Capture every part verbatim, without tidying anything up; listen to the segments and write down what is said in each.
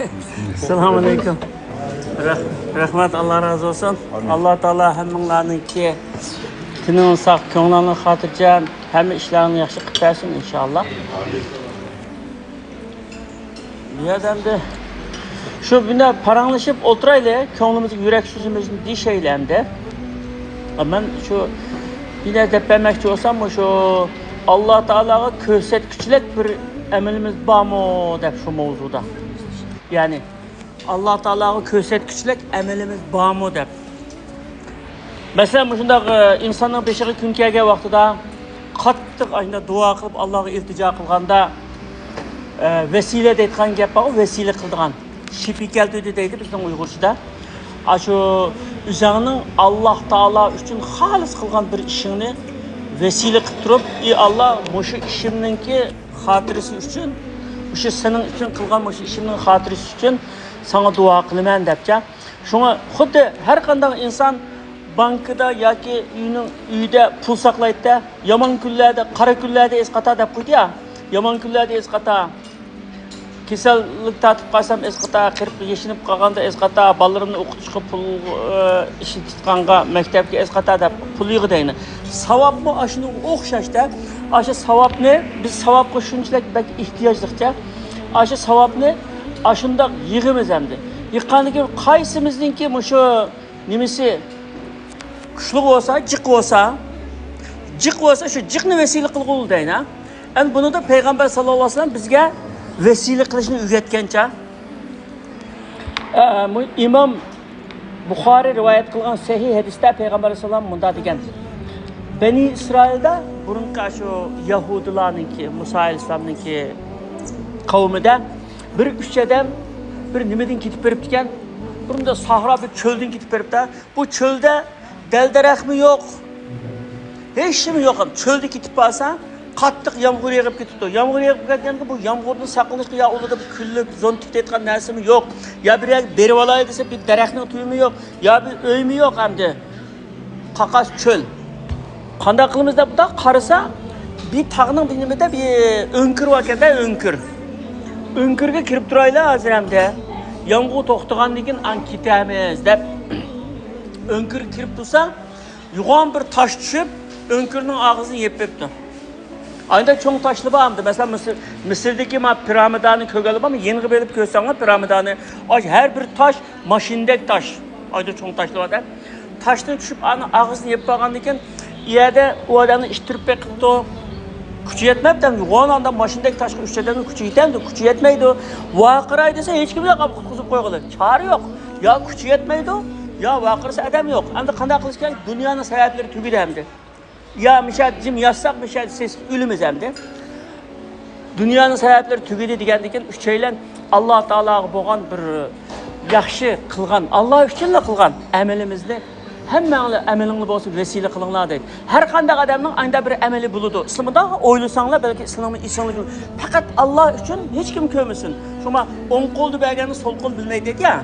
ئەسسالامۇ ئەلەيكۇم. رەھ-، رەھمەت، ئاللا رازى بولسۇن. ئاللا تائالا ھەممىڭلارنىڭكى تېنىڭ ساق، كۆڭلۈڭلار خاتىرجەم، ھەممە ئىشلارنى ياخشى قىلىپ بەرسۇن، ئىنشائاللا. بۇ يەردە ئەمدى شۇ بۇنداق پاراڭلىشىپ ئولتۇرايلى، كۆڭلىمىزگە يۈرەك سۆزىمىزنى دېيىشەيلى ئەمدى. مەن شۇ يەنە دەپ بەرمەكچى بولسام، مۇشۇ ئاللا تائالاغا كۆرسەتكۈچىلىك بىر ئەمىلىمىز بارمۇ دەپ شۇ ماۋزۇدا. يەنى ئاللا تائالاغا كۆرسەتكۈچىلىك ئەمىلىمىز بارمۇ دەپ. مەسىلەن، مۇشۇنداق، ئى، ئىنساننىڭ بېشىغا كۈن كەلگەن ۋاقتىدا قاتتىق ئاشۇنداق دۇئا قىلىپ، ئاللاغا ئىلتىجا قىلغاندا، ئى، ۋەسىلە دەيدىغان گەپ بارغۇ، ۋەسىلە قىلىدىغان. شىپى كەلتۈردى دەيدۇ بىزنىڭ ئۇيغۇرچىدا. ئاشۇ ئۆزۈڭنىڭ ئاللا تائالا ئۈچۈن خالىس قىلغان بىر ئىشىڭنى ۋەسىلە قىلىپ تۇرۇپ، ئى ئاللا، مۇشۇ ئىشىمنىڭكى خاتىرىسى ئۈچۈن، مۇشۇ سېنىڭ ئۈچۈن قىلغان مۇشۇ ئىشىمنىڭ خاتىرىسى ئۈچۈن ساڭا دۇئا قىلىمەن دەپچە. شۇڭا خۇددى ھەر قانداق ئىنسان بانكىدا ياكى ئۆينىڭ، ئۆيدە پۇل ساقلايدىدە، يامان كۈنلەردە، قارا كۈنلەردە ئەسقاتا دەپ قويدى يا. يامان كۈنلەردە ئەسقاتا، كېسەللىك تارتىپ قالسام ئەسقاتا، قېرىپ يېشىنىپ قالغاندا ئەسقاتا، بالىلىرىمنى ئوقۇتۇشقا پۇل، ئى، ئىشلىتىدىغانغا، مەكتەپكە ئەسقاتا دەپ پۇل يىغىدەينى. ساۋابمۇ ئاشۇنىڭغا ئوخشاشتا. ئاشۇ ساۋابنى، بىز ساۋابقا شۇنچىلىك بەك ئېھتىياجلىقچە، ئاشۇ ساۋابنى ئاشۇنداق يىغىمىز ئەمدى. يىغقاندىن كېيىن قايسىمىزنىڭكى مۇشۇ نېمىسى كۈچلۈك بولسا، جىق بولسا، جىق بولسا، شۇ جىقنى ۋەسىلە قىلغۇلى دەينا. ئەمدى بۇنىدا پەيغەمبەر ساللاللاھۇ ئەلەيھى ۋەسەللەم بىزگە ۋەسىلە قىلىشنى ئۆگەتكەنچە. ئە، بۇ ئىمام بۇخارىي رىۋايەت قىلغان سەھىھ ھەدىستە پەيغەمبەر ئەلەيھىسسالام مۇنداق دېگەن: بەنى ئىسرائىلدا، بۇرۇنقى شۇ يەھۇدىيلارنىڭكى، مۇسا ئەلەيھىسسالامنىڭكى قەۋمىدە بىر ئۈچ ئادەم بىر نېمىدىن كېتىپ بېرىپتىكەن. بۇرۇندا ساھرا، بىر چۆلدىن كېتىپ بېرىپتۇ. بۇ چۆلدە دەل-دەرەخمۇ يوق، ھېچنېمە يوق. چۆلدە كېتىپ بارسا، قاتتىق يامغۇر يېغىپ كېتىپتۇ. يامغۇر يېغىپ كەتكەندە، بۇ يامغۇردىن ساقلىنىشقا يا ئۇلاردا بىر كۈنلۈك زونتىك دەيدىغان نەرسىمۇ يوق، يا بىر يەرگە بېرىۋالاي دېسە، بىر دەرەخنىڭ تۈۋىمۇ يوق، يا بىر ئۆيمۇ يوق ئەمدى. قاقاس چۆل. قانداق قىلىمىز دەپ بۇنداق قارىسا، بىر تاغنىڭ بىر نېمىدە بىر ئۆڭكۈر باركەندە، ئۆڭكۈر. ئۆڭكۈرگە كىرىپ تۇرايلى ھازىر ئەمدى. يامغۇر توختىغاندىن كېيىن ئان كېتەمىز دەپ ئۆڭكۈرگە كىرىپ تۇرسا، يوغان بىر تاش چۈشۈپ، ئۆڭكۈرنىڭ ئاغزىنى يېپىپ بېرىپتۇ. ئايدا چوڭ تاشلار بار ئەمدى. مەسىلەن، مىسىر، مىسىردىكى ما پىرامىدانى كۆرگەنلەر بارمۇ؟ يېنىغا بېرىپ كۆرسەڭلار پىرامىدانى. ئاش ھەر بىر تاش ماشىنىدەك تاش. ئايدا چوڭ تاشلار بار دە. تاشتىن چۈشۈپ، ئانىڭ ئاغزىنى يېپىپ قالغاندىن كېيىن، ئۇ يەردە ئۇ ئادەمنى ئىتتىرىپ بېقىپتۇ. كۈچى يەتمەپتۇ ئەمدى. يوغان ئاندا ماشىنىدەك تاشقا ئۈچ ئادەمنىڭ كۈچى يېتەمدۇ؟ كۈچى يەتمەيدۇ. ۋارقىراي دېسە، ھېچكىم يوق، قۇتقۇزۇپ قويغىلى. چارە يوق. يا كۈچى يەتمەيدۇ، يا ۋارقىرىسا ئادەم يوق. ئەمدى قانداق قىلىش كېرەك؟ دۇنيانىڭ سەۋەبلىرى تۈگىدى ئەمدى. يا مىشە جىم ياتساق، مىشە سېسىپ ئۆلىمىز ئەمدى. دۇنيانىڭ سەۋەبلىرى تۈگىدى دېگەندىن كېيىن، ئۈچەيلەن ئاللا تائالاغا بولغان بىر ياخشى قىلغان، ئاللا ئۈچۈنلا قىلغان ئەمىلىمىزنى ھەممەڭلار ئەمىلىڭلار بولسا ۋەسىلە قىلىڭلار دەيدۇ. ھەر قانداق ئادەمنىڭ ئانداق بىر ئەمىلى بولىدۇ. سىلەر مۇنداق ئويلىساڭلار، بەلكى ئىسلىمنىڭ ئېسىڭلىكى. پەقەت ئاللا ئۈچۈن ھېچكىم كۆرمىسۇن. شۇڭا ئوڭ قولدا بەرگەننى سول قول بىلمەيدۇ دەيدۇ يا.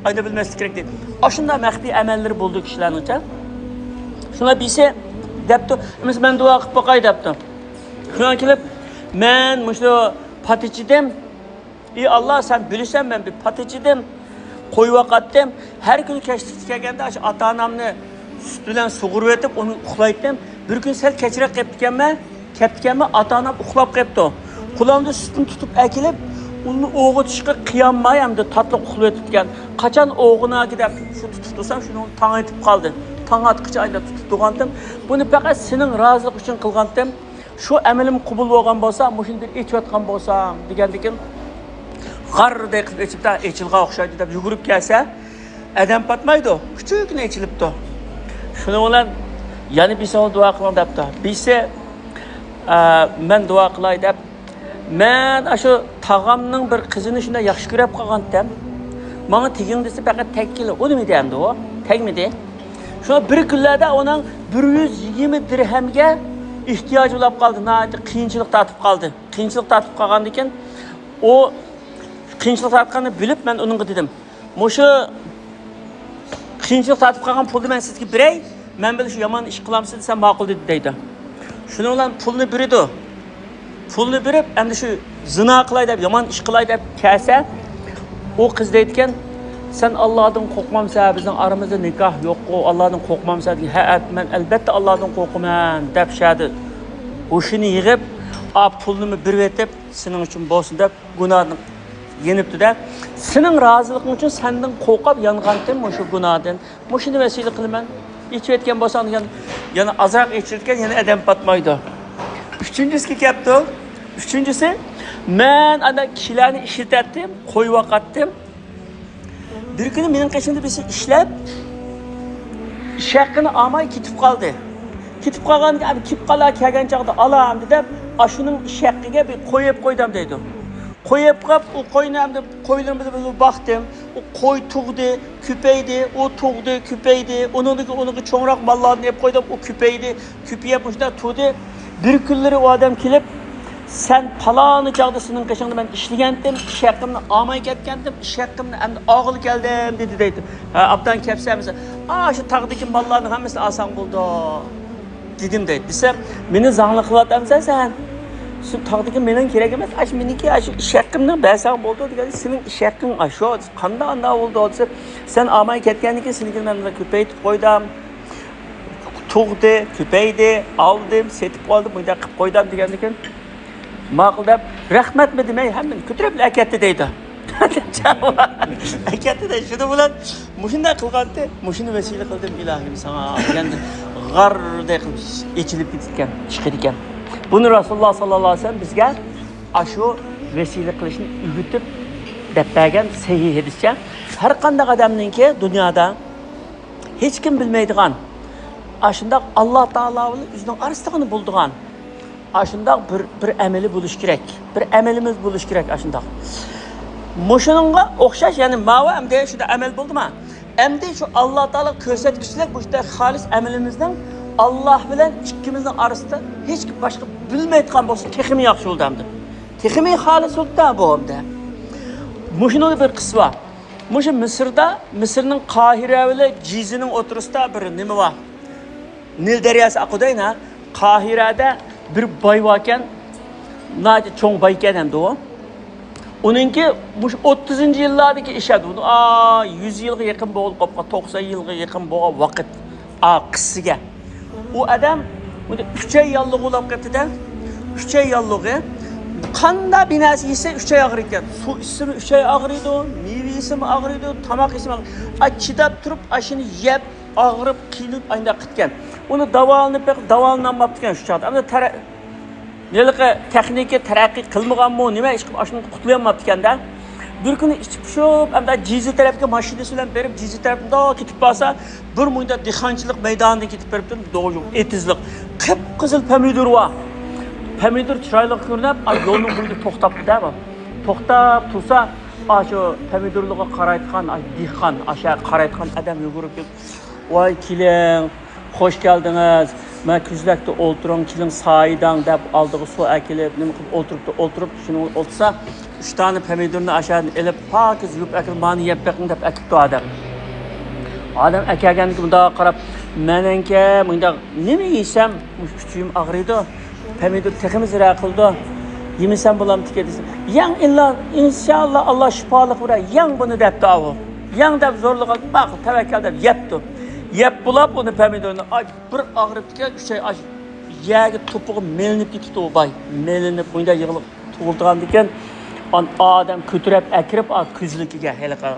ئايدا بىلمەسلىك كېرەك دەيدۇ. ئاشۇنداق مەخپىي ئەمەللىرى بولىدۇ كىشىلەرنىڭچە. شۇڭا بىرسى دەپتۇ، ئەمىسە مەن دۇئا قىلىپ باقاي دەپتۇ. شۇڭا كېلىپ، مەن مۇشۇ پات ئىچىدىم. ئى ئاللا، سەن بىلىسەن، مەن بىر پات ئىچىدىم. قويۇۋاقاتتىم. ھەر كۈنى كەچلىكتە كەلگەندە ئاشۇ ئاتا-ئانامنى سۈت بىلەن سۇغۇرۇۋېتىپ، ئۇنى ئۇخلايتتىم. بىر كۈنى سەل كەچرەك قېپتىكەنمەن. كەپتىكەنمەن، ئاتا-ئانام ئۇخلاپ قېپتۇ. قولۇمدا سۈتنى تۇتۇپ ئەكېلىپ، ئۇنى ئوغۇتۇشقا قىيالماي، ئەمدى تاتلىق ئۇخلىۋېتىپتىكەن. قاچان ئوغۇناركى دەپ شۇ تۇتۇپ تۇرسام، شۇنى تاڭ ئېتىپ قالدى. تاڭ ئاتقىچە ئايدا تۇتۇپ تۇرغانتىم. بۇنى پەقەت سېنىڭ رازىلىق ئۈچۈن قىلغانتىم. شۇ ئەمىلىم قوبۇل بولغان بولسا، مۇشۇنى بىر ئېچىۋاتقان بولسام، دېگەندىكىن، غارردەك قىلىپ ئېچىپ، ئېچىلغان ئوخشايدۇ دەپ يۈگۈرۈپ كەلسە، ئادەم پاتمايدۇ، كىچىككىنە ئېچىلىپتۇ. شۇنىڭ بىلەن يەنە بىرسىگە دۇئا قىلىڭ دەپتۇ. بىرسى، ئە، مەن دۇئا قىلاي دەپ، مەن ئاشۇ تاغامنىڭ بىر قىزىنى شۇنداق ياخشى كۆرۈپ قالغانتىم. ماڭا تېگىڭ دېسە، پەقەت تەگكىلى، ئۇ نېمە دېدى ئەمدى ئۇ؟ تەگمىدى. شۇ بىر كۈنلەردە ئۇنىڭ بىر يۈز يىگىرمە دىرھەمگە ئېھتىياجى بولۇپ قالدى، ناھايىتى قىيىنچىلىق تارتىپ قالدى. قىيىنچىلىق تارتىپ قالغاندىن كېيىن، ئۇ قىيىنچىلىق تارتقاننى بىلىپ، مەن ئۇنىڭغا دېدىم، مۇشۇ قىيىنچىلىق تارتىپ قالغان پۇلنى مەن سىزگە بېرەي، مەن بىلەن شۇ يامان ئىش قىلامسىز دېسەم، ماقۇل دېدى دەيدۇ. شۇنىڭ بىلەن پۇلنى بېرىدۇ. پۇلنى بېرىپ، ئەمدى شۇ زىنا قىلاي دەپ، يامان ئىش قىلاي دەپ كەلسە، ئۇ قىز دەيدىكەن، سەن ئاللادىن قورقمامسەن، بىزنىڭ ئارىمىزدا نىكاھ يوققۇ، ئاللادىن قورقمامسەن دېگەن، ھە، مەن ئەلبەتتە ئاللادىن قورقىمەن دەپ شەدە ھوشىنى يىغىپ، ئا پۇلنىمۇ بېرىۋېتىپ، سېنىڭ ئۈچۈن بولسۇن دەپ گۇناھتىن يېنىپتۇ-دە. سېنىڭ رازىلىقىڭ ئۈچۈن سەندىن قورقۇپ يانغانتىم مۇشۇ گۇناھتىن. مۇشۇنى ۋەسىلە قىلىمەن. ئېچىۋەتكەن بولساڭ دېگەن، يەنە ئازراق ئېچىلىدىكەن، يەنە ئادەم پاتمايدۇ. ئۈچىنچىسىگە كەپتۇ. ئۈچىنچىسى، مەن ئانا كىشىلەرنى ئىشلىتەتتىم، قويۇۋاقاتتىم. بىر كۈنى مېنىڭ قېشىمدا بىرسى ئىشلەپ، ئىش ھەققىنى ئالماي كېتىپ قالدى. كېتىپ قالغاندىكىن، ئەمدى كېلىپ قالا، كەلگەن چاغدا ئالا ئەمدى دەپ، ئاشۇنىڭ ئىش ھەققىگە بىر قوي ئېلىپ قويدام دەيدۇ. قوي ئېلىپ قويۇپ، ئۇ قوينى ئەمدى قويلىرىمىز بىلەن باقتىم. ئۇ قوي تۇغدى، كۆپەيدى، ئۇ تۇغدى، كۆپەيدى. ئۇنىڭدىن كېيىن ئۇنىڭغا چوڭراق ماللارنى ئېلىپ قويدۇم، ئۇ كۆپەيدى، كۆپىيىپ مۇشۇنداق تۇردى. بىر كۈنلىرى ئۇ ئادەم كېلىپ، سەن پالانى چاغدا سېنىڭ قېشىڭدا مەن ئىشلىگەنتىم، ئىش ھەققىمنى ئالماي كەتكەنتىم، ئىش ھەققىمنى ئەمدى ئالغىلى كەلدىم دېدى دەيدۇ. ھە، ئابدان كەپسەن مىسال، ئاشۇ تاغدىكى ماللارنىڭ ھەممىسىنى ئالساڭ بولدى. دېدىم دەيدۇ. دېسەم، مېنى زاڭلىق قىلىۋاتامسەن سەن؟ شۇ تاغدىكى مېنىڭ كېرەك ئەمەس، ئاشۇ مېنىڭكى، ئاشۇ ئىش ھەققىمنى بەرسەڭ بولدى دېگەن، سېنىڭ ئىش ھەققىڭ ئاشۇ، قانداق ئانداق بولدى دېسە، سەن ئالماي كەتكەندىن كېيىن سېنىڭكىنى مەن كۆپەيتىپ قويدۇم. تۇغدى، كۆپەيدى، ئالدىم، سېتىپ ئالدىم، مۇنداق قىلىپ قويدۇم دېگەندىكىن، ماقۇل دەپ، رەھمەتمۇ دېمەي، ھەممىنى كۆتۈرۈپ ئەكەتتى دەيدۇ. ئەكەتتى دەي، شۇنىڭ بىلەن مۇشۇنداق قىلغانتى، مۇشۇنى ۋەسىلە قىلدىم ئىلاھىم ساڭا دېگەندە، غاردەك قىلىپ ئېچىلىپ كېتىدىكەن، چىقىدىكەن. بۇنى رەسۇلۇللا ساللاللاھۇ ئەلەيھى ۋەسەللەم بىزگە ئاشۇ ۋەسىلە قىلىشنى ئۆگىتىپ دەپ بەرگەن سەھىھ ھەدىسچە. ھەر قانداق ئادەمنىڭكى دۇنيادا ھېچكىم بىلمەيدىغان، ئاشۇنداق ئاللا تائالا بىلەن ئۆزىنىڭ ئارىسىدىغىنى بولىدىغان، ئاشۇنداق بىر، بىر ئەمىلى بولۇش كېرەك. بىر ئەمىلىمىز بولۇش كېرەك ئاشۇنداق. مۇشۇنىڭغا ئوخشاش، يەنى ماۋۇ ئەمدى شۇنداق ئەمەل بولدىما؟ ئەمدى شۇ ئاللا تائالا كۆرسەتكۈچىلىك مۇشۇنداق خالىس ئەمىلىمىزنىڭ ئاللا بىلەن ئىككىمىزنىڭ ئارىسىدا ھېچكىم باشقا بىلمەيدىغان بولسا تېخىمۇ ياخشى بولدى ئەمدى. تېخىمۇ خالىس بولدى بۇ ئەمدى. مۇشۇنىڭدا بىر قىسسە بار. مۇشۇ مىسىردا، مىسىرنىڭ قاھىرە بىلەن جىزىنىڭ ئوتتۇرىسىدا بىر نېمە بار؟ نىل دەرياسى ئاقىدۇ ئەينە. قاھىرەدە بىر باي باركەن، ناھايىتى چوڭ بايكەن ئەمدى ئۇ. ئۇنىڭكى مۇشۇ ئوتتۇزىنچى يىللاردىكى ئىش ئەمدى. ئۇنىڭ، ئا، يۈز يىلغا يېقىن بولغىلى قاپقان، توقسان يىلغا يېقىن بولغان ۋاقىت. ئا، قىسسىگە. ئۇ ئادەم ئۇنى ئۈچ ئاي ياللۇغى بولاپ قېپتىدە. ئۈچ ئاي ياللۇغى. قانداق بىر نەرسە يېسە ئۈچ ئاي ئاغرىيدىكەن. سۇ ئىچسىمۇ ئۈچ ئاي ئاغرىيدۇ، مېۋە يېسىمۇ ئاغرىيدۇ، تاماق يېسىمۇ ئاغرىيدۇ. ئا، چىداپ تۇرۇپ، ئاشۇنى يەپ، ئاغرىپ، قىينىلىپ، ئانداق قىتكەن. ئۇنى داۋالىنىپ بېقىپ، داۋالىنالماپتىكەن شۇ چاغدا. ئەمدى تەرە-، ھېلىقى تېخنىكا تەرەققىي قىلمىغانمۇ، نېمە ئىش قىلىپ، ئاشۇنى قۇتۇلالماپتىكەن-دە. بىر كۈنى ئىچىپ پۇشۇپ، ئەمدى جىزى تەرەپكە ماشىنىسى بىلەن بېرىپ، جىزى تەرەپتىن مۇنداق كېتىپ بارسا، بىر مۇنداق دېھقانچىلىق مەيدانىدىن كېتىپ بېرىپتۇ، دوغۇ ئېتىزلىق. قىپقىزىل پەمىدۇر بار. پەمىدۇر چىرايلىق كۆرۈنۈپ، ئا، يولنىڭ بويىدا توختاپتۇ-دە بۇ. توختاپ تۇرسا، ئاشۇ پەمىدۇرلىرىغا قارايدىغان، ئاشۇ دېھقان، ئاشۇ قارايدىغان ئادەم يۈگۈرۈپ كېلىپ، ۋاي كېلىڭ، خوش كەلدىڭىز، مانا كۈزلەكتە ئولتۇرۇڭ، كېلىڭ سايىداڭ دەپ ئالدىغا سۇ ئەكېلىپ، نېمە قىلىپ ئولتۇرۇپتۇ، ئولتۇرۇپ، شۇنى ئولتۇرسا، ئۈچ دانە پەمىدۇرنى ئاشۇ يەردىن ئېلىپ، پاكىز يۇيۇپ ئەكېلىپ، مانا يەپ بېقىڭ دەپ ئەكېپتۇ ئادەم. ئادەم ئەكەلگەندىن كېيىن مۇنداق قاراپ، مېنىڭكى مۇنداق نېمە يېسەم مۇشۇ كۈچۈم ئاغرىيدۇ، پەمىدۇر تېخىمۇ زىرە قىلىدۇ، يېمىسەم بولامدىكىن دېسە، يەڭ ئىللا، ئىنشائاللا، ئاللا شىپالىق بېرەر، يەڭ بۇنى دەپتۇ ئاۋۇ. يەڭ دەپ زورلىغان، ماقۇل، تەۋەككەل دەپ يەپتۇ. يەپ بولاپ ئۇنى پەمىدۇرنى، ئاي، بىر ئاغرىپتىكەن، ئۈچ ئاي ئاش يەرگە توپىغا مېلىنىپ كېتىپتۇ ئۇ باي. مېلىنىپ، مۇنداق يىغلىق تۇغۇلغاندىكىن، ئان-، ئادەم كۆتۈرۈپ ئەكىرىپ، ئا، كۈزلۈكىگە، ھېلىقى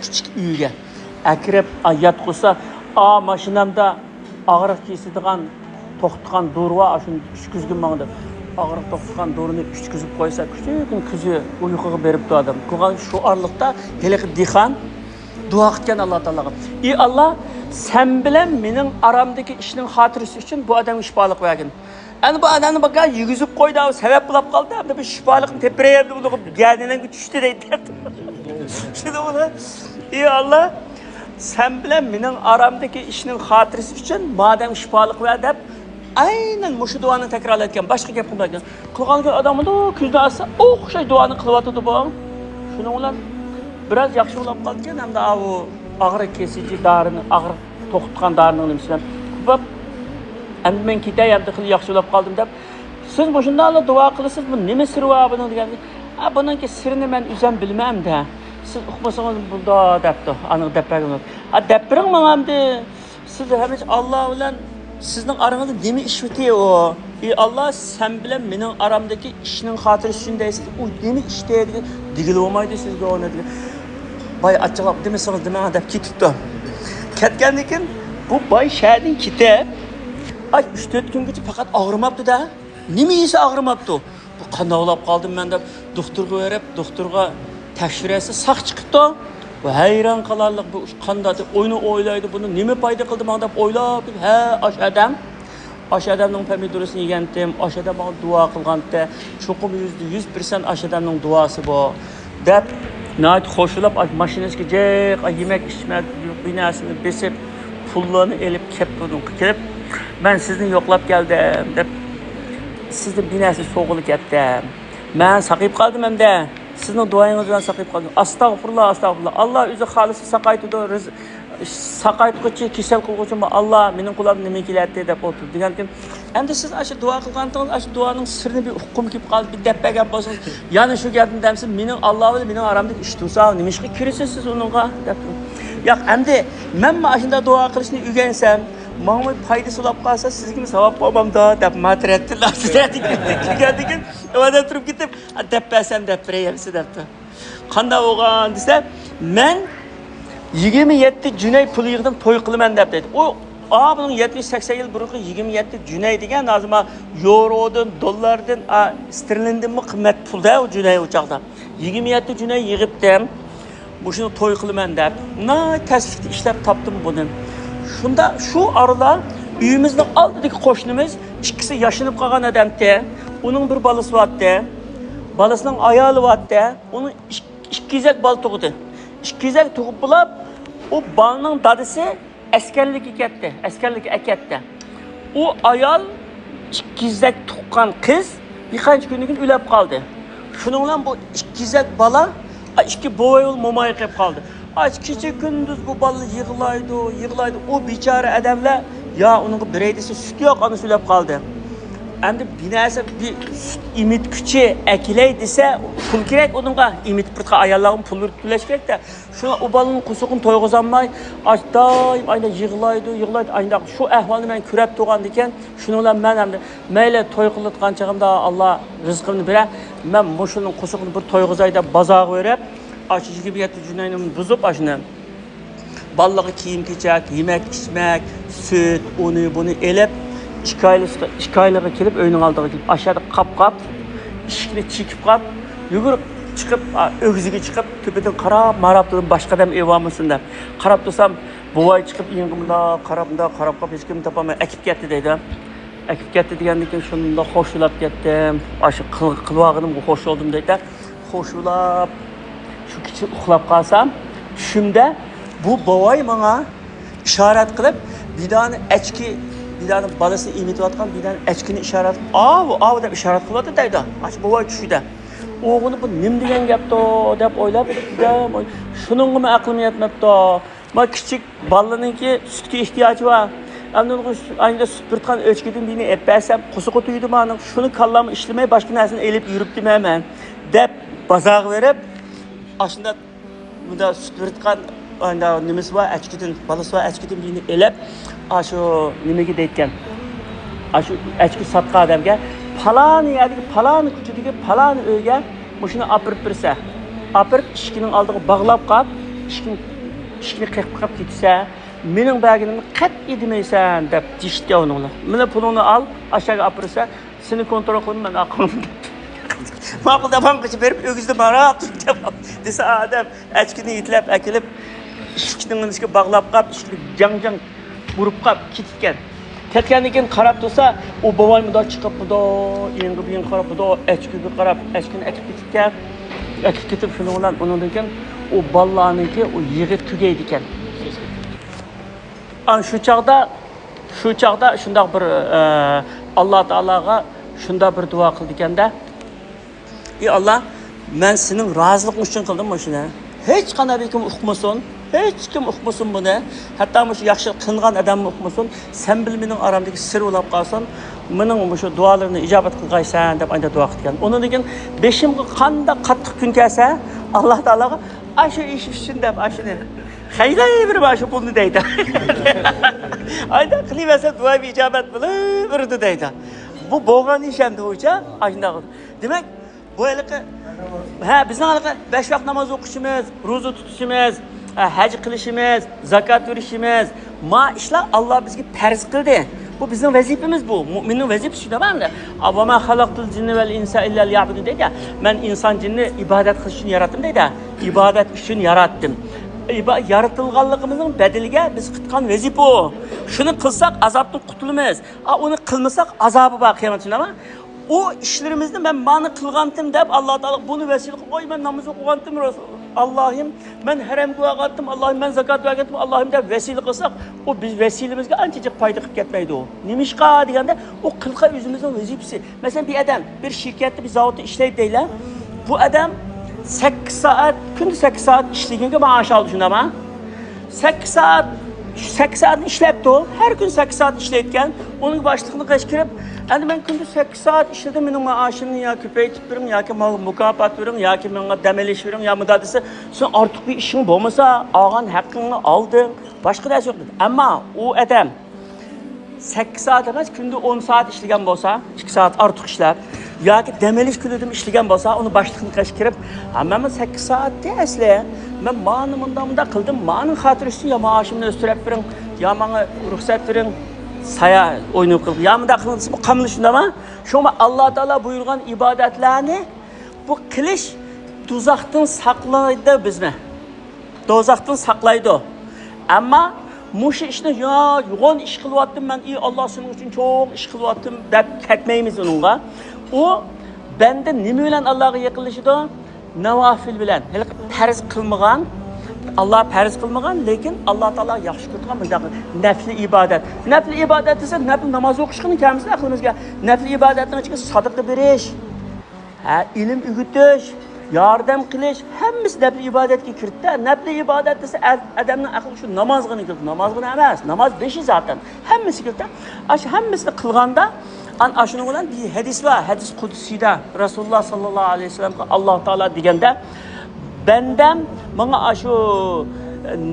كىچىك ئۆيگە ئەكىرىپ، ئا، ياتقۇزسا، ئا، ماشىنامدا ئاغرىق كېسىدىغان، توختىغان دورا بار، ئاشۇنى ئىچكۈزگىن ماڭا دەپ. ئاغرىق توختىغان دورىنى ئىچكۈزۈپ قويسا، كۈچۈككىنە كۈزى ئۇيقۇغا بېرىپتۇ ئادەم. قىلغان شۇ ئارىلىقتا ھېلىقى دېھقان دۇئا قىلغان ئاللا تائالاغا، ئى ئاللا، سەن بىلەن مېنىڭ ئارامدىكى ئىشنىڭ خاتىرىسى ئۈچۈن بۇ ئادەمگە شىپالىق بەرگىن. ئەنە بۇ ئادەمنى بۇ يېگۈزۈپ قويدى، سەۋەب بولاپ قالدى، ئەمدى بىر شىپالىقنى تېپىپ بېرەي دېدى، بۇنىڭغا گەدىنىڭگە چۈشتى دەيدۇ. شۇنىڭ بىلەن، ئى ئاللا، سەن بىلەن مېنىڭ ئارامدىكى ئىشنىڭ خاتىرىسى ئۈچۈن مادەم شىپالىق بەر دەپ، ئەينەن مۇشۇ دۇئانى تەكرارلايدىكەن، باشقا گەپ قىلمايدىكەن. قىلغانكى ئادەم مۇنداق كۆزىنى ئاچسا، ئوخشاش دۇئانى قىلىۋاتىدۇ بۇ. شۇنىڭ بىلەن بىراز ياخشى بولاپ قالىدىكەن، ھەمدە ئاۋۇ ئاغرىق كېسىجى دارىنى، ئاغرىق توختىغان دارىنىڭ نېمىسى بىلەن. بوپ، ئەمدى مەن كېتەي، ئەمدى خېلى ياخشى بولاپ قالدىم دەپ، سىز مۇشۇنداقلا دۇئا قىلىسىز، بۇ نېمە سىرى بار بۇنىڭ دېگەندە، ئا، بۇنىڭكى سىرىنى مەن ئۆزەم بىلمەمدە. سىز ئۇقمىسىڭىز بولىدۇ دەپتۇ. ئاندىن دەپ بەرگەن. ھە، دەپ بېرىڭ ماڭا ئەمدى. سىز ھەمىش ئاللا بىلەن سىزنىڭ ئارىڭىزدا نېمە ئىش ئۆتىدۇ ئۇ؟ ئى ئاللا، سەن بىلەن مېنىڭ ئارامدىكى ئىشنىڭ خاتىرىسى ئۈچۈن دەيسىز، ئۇ نېمە ئىش دەيدىكىن؟ دېگىلى بولمايدۇ سىزگە ئۇنى دېگەن. باي ئاچچىقلاپ دېمىسىڭىز دېمەڭ دەپ كېتىپتۇ. كەتكەندىن كېيىن بۇ باي شەھەردىن كېتىپ، ئاي، ئۈچ تۆت كۈنگىچە پەقەت ئاغرىماپتۇ-دە. نېمە يېسە ئاغرىماپتۇ. بۇ قانداق بولاپ قالدىم مەن دەپ دوختۇرغا بېرىپ، دوختۇرغا تەكشۈرەتسە ساق چىقىپتۇ. بۇ ھەيران قالارلىق، بۇ قانداق دەپ ئوينى ئويلايدۇ، بۇنى نېمە پايدا قىلدى ماڭا دەپ ئويلاپ، ھە، ئاشۇ ئادەم، ئاشۇ ئادەمنىڭ پەمىدۇرىسىنى يېگەنتىم، ئاشۇ ئادەم ماڭا دۇئا قىلغانتى، چوقۇم يۈزدە يۈز پىرسەنت ئاشۇ ئادەمنىڭ دۇئاسى بۇ، دەپ ناھايىتى خۇشاللىنىپ، ئاشۇ ماشىنىسىغا جىق، ئاي، يېمەك ئىچمەك، بىر نەرسىنى بېسىپ، پۇللارنى ئېلىپ كەپ بۇنىڭغا كېلىپ، مەن سىزنى يوقلاپ كەلدىم دەپ، سىزدىن بىر نەرسە سوغىلى كەتتىم. مەن ساقىيىپ قالدىم ئەمدى. سىزنىڭ دۇئايىڭىز بىلەن ساقىيىپ قالدىم. ئاستاغفۇرۇللا، ئاستاغفۇرۇللا. ئاللا ئۆزى خالىسا ساقايتىدۇ، رىز-، ساقايتقۇچى، كېسەل قىلغۇچى ئاللا، مېنىڭ قۇلىقىمدىن نېمە كېلەتتى دەپ ئولتۇردى دېگەنكىن، ئەمدى سىز ئاشۇ دۇئا قىلغانتىڭىز، ئاشۇ دۇئانىڭ سىرىنى بىر ئۇققۇم كېلىپ قالدى، بىر دەپ بەرگەن بولسىڭىز، يەنە شۇ گەپنى دەمسىز، مېنىڭ ئاللا بىلەن مېنىڭ ئارامدىكى ئىش تۇرسا، نېمىشقا كىرىسىز سىز ئۇنىڭغا دەپ. ياق، ئەمدى مەنمۇ ئاشۇنداق دۇئا قىلىشنى ئۆگەنسەم، ماڭىمۇ پايدىسى بولۇپ قالسا، سىزگىمۇ ساۋاب بولمامدۇ دەپ، ماترەتتىن كىرگەندىكىن، ئادەم تۇرۇپ كېتىپ، دەپ بەرسەم دەپ بېرەي ئەمسە دەپتۇ. قانداق بولغان دېسە، مەن يىگىرمە يەتتە جۈنەي پۇل يىغدىم، توي قىلىمەن دەپ دەيدۇ. ئۇ، ئا، بۇنىڭ يەتمىش سەكسەن يىل بۇرۇنقى يىگىرمە يەتتە جۈنەي دېگەن ھازىر ما يورودىن، دوللاردىن، ئا، ستېرلىندىنمۇ قىممەت پۇلدا ئۇ جۈنەي ئۇ چاغدا. يىگىرمە يەتتە جۈنەي يىغىپتىم. مۇشۇنى توي قىلىمەن دەپ، ناھايىتى تەسلىكتە ئىشلەپ تاپتىم بۇنى. شۇندا، شۇ ئارىدا ئۆيىمىزنىڭ ئالدىدىكى قوشنىمىز ئىككىسى ياشىنىپ قالغان ئادەمتى. ئۇنىڭ بىر بالىسى بارتى. بالىسىنىڭ ئايالى بارتى. ئۇنىڭ ئىك-، ئىككى كېزەك بالا تۇغدى. ئىككى كېزەك تۇغۇپ بولاپ، ئۇ بالىنىڭ دادىسى ئەسكەرلىككە كەتتى، ئەسكەرلىككە ئەكەتتى. ئۇ ئايال ئىككى كېزەك تۇغقان قىز بىر قانچە كۈندىن كېيىن ئۆلۈپ قالدى. شۇنىڭ بىلەن بۇ ئىككى كېزەك بالا، ئا، ئىككى بوۋاي ئوغۇل موماي قېلىپ قالدى. ئاچ كېچە كۈندۈز بۇ بالا يىغلايدۇ، يىغلايدۇ. ئۇ بىچارە ئادەملەر، يا ئۇنىڭغا بېرەي دېسە سۈت يوق، ئانىسى ئۆلۈپ قالدى. ئەمدى بىر نەرسە، بىر سۈت ئېمىتكۈچى ئەكېلەي دېسە پۇل كېرەك ئۇنىڭغا. ئېمىتىپ تۇرىدىغان ئاياللارغىمۇ پۇل بېرىپ تۆلەش كېرەك-دە. شۇڭا ئۇ بالىنىڭ قورسىقىنى تويغۇزالماي، ئاش دائىم ئايدا يىغلايدۇ، يىغلايدۇ، ئايدا شۇ ئەھۋالنى مەن كۆرۈپ تۇرغاندىكىن، شۇنىڭ بىلەن مەن ئەمدى مەيلى توي قىلىۋاتقان چېغىمدا ئاللا رىزقىمنى بېرە، مەن مۇشۇنىڭ قورسىقىنى بىر تويغۇزاي دەپ بازارغا بېرىپ، ئاشۇ يىگىرمە يەتتە جۈنەينى بۇزۇپ ئاشۇنى بالىلارغا كىيىم-كېچەك، يېمەك-ئىچمەك، سۈت، ئۇنى-بۇنى ئېلىپ، ئىككى ئايلىسى-، ئىككى ئايلىغا كېلىپ، ئۆينىڭ ئالدىغا كېلىپ، ئاشۇ يەردە قاپقاپ، ئىشىكنى چېكىپ قاپ، يۈگۈرۈپ چىقىپ، ئا، ئۆگزىگە چىقىپ، تۆپىدىن قاراپ ماراپ تۇردۇم، باشقا ئادەم ئېۋالمىسۇن دەپ. قاراپ تۇرسام، بوۋاي چىقىپ، ئېڭىمدا قاراپ، مۇنداق قاراپ قاپ، ھېچكىمنى تاپالماي، ئەكىپ كەتتى دەيدۇ. ئەكىپ كەتتى دېگەندىن كېيىن، شۇنداق خوشلاپ كەتتىم. ئاشۇ قىل-، قىلىۋالغىنىمغا خوش بولدۇم دەيدۇ. خوشلاپ، شۇ كېچە ئۇخلاپ قالسام، چۈشۈمدە بۇ بوۋاي ماڭا ئىشارەت قىلىپ، بىدانە ئەچكى، بىدانە بالىسىنى ئېمىتىۋاتقان بىدانە ئەچكىنى ئىشارەت قىلىپ، «ئاۋۇ، ئاۋۇ» دەپ ئىشارەت قىلىۋاتىدۇ دەيدۇ. ئاشۇ بوۋاي چۈشىدە. ئوغلى بۇ نېمە دېگەن گەپتۇ دەپ ئويلاپ، شۇنىڭغىمۇ ئەقلىم يەتمەپتۇ. ما كىچىك بالىنىڭكى سۈتكە ئېھتىياجى بار. ئەمدى ئۇنىڭغا ئايدا سۈت بېرىدىغان ئۆچكىدىن بىرنى ئېلىپ بەرسەم، قورسىقى تويىدۇ مانىڭ. شۇنى كاللاممۇ ئىشلىمەي، باشقا نەرسىنى ئېلىپ يۈرۈپتىمەن مەن، دەپ بازارغا بېرىپ، ئاشۇنداق، بۇندا سۈت بېرىدىغان، ئانداق نېمىسى بار، ئەچكىدىن، بالىسى بار ئەچكىدىن بىرنى ئېلىپ، ئاشۇ نېمىگە دەيدىكەن، ئاشۇ ئەچكە ساتقان ئادەمگە، پالان يەردىكى، پالان كوچىدىكى، پالان ئۆيگە مۇشۇنى ئاپىرىپ بېرىسە، ئاپىرىپ ئىشىكنىڭ ئالدىغا باغلاپ قاپ، ئىشىكنى، ئىشىكنى قېقىپ قاپ كېتىسە، مېنىڭ بەرگىنىمنى قەتئىي دېمەيسەن دەپ دېيىشتى ئۇنىڭغا. مانا پۇلۇڭنى ئال، ئاشۇ يەرگە ئاپىرىسە، سېنى كونترول قىلىمەن، مەن ئاقىلىم دەپ. ماقۇل دەپ، قېچىپ بېرىپ، ئۆگزىدە ماراپ تۇرۇپ دېسە، ئادەم ئەچكىنى يېتىلەپ ئەكېلىپ، ئىشىكنىڭ ئىچىگە باغلاپ قاپ، ئىشىكنى جاڭ جاڭ ئۇرۇپ قاپ كېتىپكەن. كەتكەندىن كېيىن قاراپ تۇرسا، ئۇ بوۋاي مۇنداق چىقىپ، بۇدو، يېڭىغا بېيىڭ قاراپ، بۇدو، ئەچكىگە قاراپ، ئەچكىنى ئەكىپ كېتىپكەن. ئەكىپ كېتىپ، شۇنىڭ بىلەن ئۇنىڭدىن كېيىن ئۇ بالىلارنىڭكى ئۇ يىغى تۈگەيدىكەن. ئان شۇ چاغدا، شۇ چاغدا شۇنداق بىر، ئە، ئاللا تائالاغا شۇنداق بىر دۇئا قىلدىكەن-دە، ئى ئاللا، مەن سېنىڭ رازىلىقىڭ ئۈچۈن قىلدىم مۇشۇنى. ھېچقانداق بىر كىم ئۇقمىسۇن، ھېچكىم ئۇقمىسۇن بۇنى. ھەتتا مۇشۇ ياخشى قىلغان ئادەممۇ ئۇقمىسۇن. سەن بىلەن مېنىڭ ئارامدىكى سىر بولاپ قالسۇن. مېنىڭ مۇشۇ دۇئالىرىمنى ئىجابەت قىلغايسەن دەپ ئانداق دۇئا قىلغان. ئۇنىڭدىن كېيىن بېشىمغا قانداق قاتتىق كۈن كەلسە، ئاللا تائالاغا ئاشۇ ئىش ئۈچۈن دەپ ئاشۇنى خەيلەيبېرىپ ئاشۇ پۇلنى دەيدۇ. ئايدا قىلىۋەرسە دۇئا ئىجابەت بولۇۋېرىدۇ دەيدۇ. بۇ بولغان ئىش ئەمدى ئۇچا ئاشۇنداق. دېمەك، بۇ ھېلىقى، ھە، بىزنىڭ ھېلىقى بەش ۋاق ناماز ئوقۇشىمىز، روزا تۇتۇشىمىز، ھە، ھەج قىلىشىمىز، زاكات بېرىشىمىز، ما ئىشلار ئاللا بىزگە پەرز قىلدى. بۇ بىزنىڭ ۋەزىپىمىز بۇ. مۇئمىننىڭ ۋەزىپىسى شۇ دەپ ئەمدى. «ۋە ما خەلەقتۇل جىننە ۋەل ئىنسا ئىللا لىيەبۇدۇن» دەيدۇ. مەن ئىنسان جىننى ئىبادەت قىلىش ئۈچۈن ياراتتىم دەيدۇ. ئىبادەت ئۈچۈن ياراتتىم. ئىبا-، يارىتىلغانلىقىمىزنىڭ بەدىلىگە بىز قىلغان ۋەزىپە ئۇ. شۇنى قىلساق ئازابتىن قۇتۇلىمىز. ئا، ئۇنى قىلمىساق ئازابى بار قىيامەت كۈنى. ئۇ ئىشلىرىمىزنى مەن مانا قىلغانتىم دەپ، ئاللا تائالا بۇنى ۋەسىلە قىلىپ، ۋاي، مەن ناماز ئوقۇغانتىم، رەسۇل-، ئاللاھىم، مەن ھەرەمگە بارغانتىم، ئاللاھىم، مەن زاكات بەرگەنتىم، ئاللاھىم دەپ ۋەسىلە قىلساق، ئۇ بىز ۋەسىلىمىزگە ئانچە جىق پايدا قىلىپ كەتمەيدۇ. نېمىشقا دېگەندە، ئۇ قىلغان ئۆزىمىزنىڭ ۋەزىپىسى. مەسىلەن، بىر ئادەم بىر شىركەتتە، بىر زاۋۇتتا ئىشلەيدۇ دەيلى. بۇ ئادەم سەككىز سائەت، كۈندە سەككىز سائەت ئىشلىگەنگە مائاش ئالىدۇ، شۇنداقمۇ؟ سەككىز سائەت، سەككىز سائەتنى ئىشلەپتۇ، ھەر كۈنى سەككىز سائەت ئىشلەيدىكەن. ئۇنىڭ باشلىقىنىڭ قېشىغا كىرىپ، «ئەمدى مەن كۈندە سەككىز سائەت ئىشلىدىم، مېنىڭ مائاشىمنى يا كۆپەيتىپ بېرىڭ، ياكى ماڭا مۇكاپات بېرىڭ، ياكى ماڭا دەم ئېلىش بېرىڭ، يا مۇنداق» دېسە، «سېنىڭ ئارتۇق بىر ئىشىڭ بولمىسا، ئالغان ھەققىڭنى ئالدىڭ، باشقا نەرسە يوق» دېدى. ئەمما ئۇ ئادەم سەككىز سائەت ئەمەس، كۈندە ئون سائەت ئىشلىگەن بولسا، ئىككى سائەت ئارتۇق ئىشلەپ، ياكى دەم ئېلىش كۈنىدىمۇ ئىشلىگەن بولسا، ئۇنى باشلىقنىڭ قېشىغا كىرىپ، «ھە، مەنمۇ سەككىز سائەتتى ئەسلى، مەن مانى مۇنداق مۇنداق قىلدىم، مانىڭ خاتىرىسى ئۈچۈن يا مائاشىمنى ئۆستۈرۈپ بېرىڭ، يا ماڭا رۇخسەت بېرىڭ، سايا ئوينىغىلى قىلىڭ، يا مۇنداق قىلىڭ» دېسە، بۇ قاملىشىدۇ. شۇڭا ئاللا تائالا بۇيرۇغان ئىبادەتلەرنى بۇ قىلىش دوزاختىن ساقلايدۇ بىزنى. دوزاختىن ساقلايدۇ. ئەمما مۇشۇ ئىشنى يا-، يوغان ئىش قىلىۋاتتىم مەن، ئى ئاللا، سېنىڭ ئۈچۈن چوڭ ئىش قىلىۋاتتىم دەپ كەتمەيمىز ئۇنىڭغا. ئۇ بەندە نېمە بىلەن ئاللاغا يېقىنلىشىدۇ؟ ناۋافىل بىلەن. ھېلىقى پەرز قىلمىغان، ئاللا پەرز قىلمىغان، لېكىن ئاللا تائالا ياخشى كۆرىدىغان مۇنداق نەپلى ئىبادەت. نەپلى ئىبادەت دېسە، نەپلى ناماز ئوقۇشقىنى كەلمىسۇن ئەقلىمىزگە. نەپلى ئىبادەتنىڭ ئىچىگە سادىقە بېرىش، ھە، ئىلىم ئۆگىتىش، ياردەم قىلىش، ھەممىسى نەپلى ئىبادەتكە كىرىدۇ. نەپلى ئىبادەت دېسە، ئە-، ئادەمنىڭ ئەقلى شۇ نامازغىنا كىرىدۇ. نامازغىنا ئەمەس، ناماز بېشى زاتەن. ھەممىسى كىرىدۇ. ئاشۇ ھەممىسىنى قىلغاندا، ئان-، ئاشۇنىڭ بىلەن بىر ھەدىس بار. ھەدىس قۇدسىيدا رەسۇلۇللا ساللاللاھۇ ئەلەيھى ۋەسەللەمگە ئاللا تائالا دېگەندە، بەندەم ماڭا ئاشۇ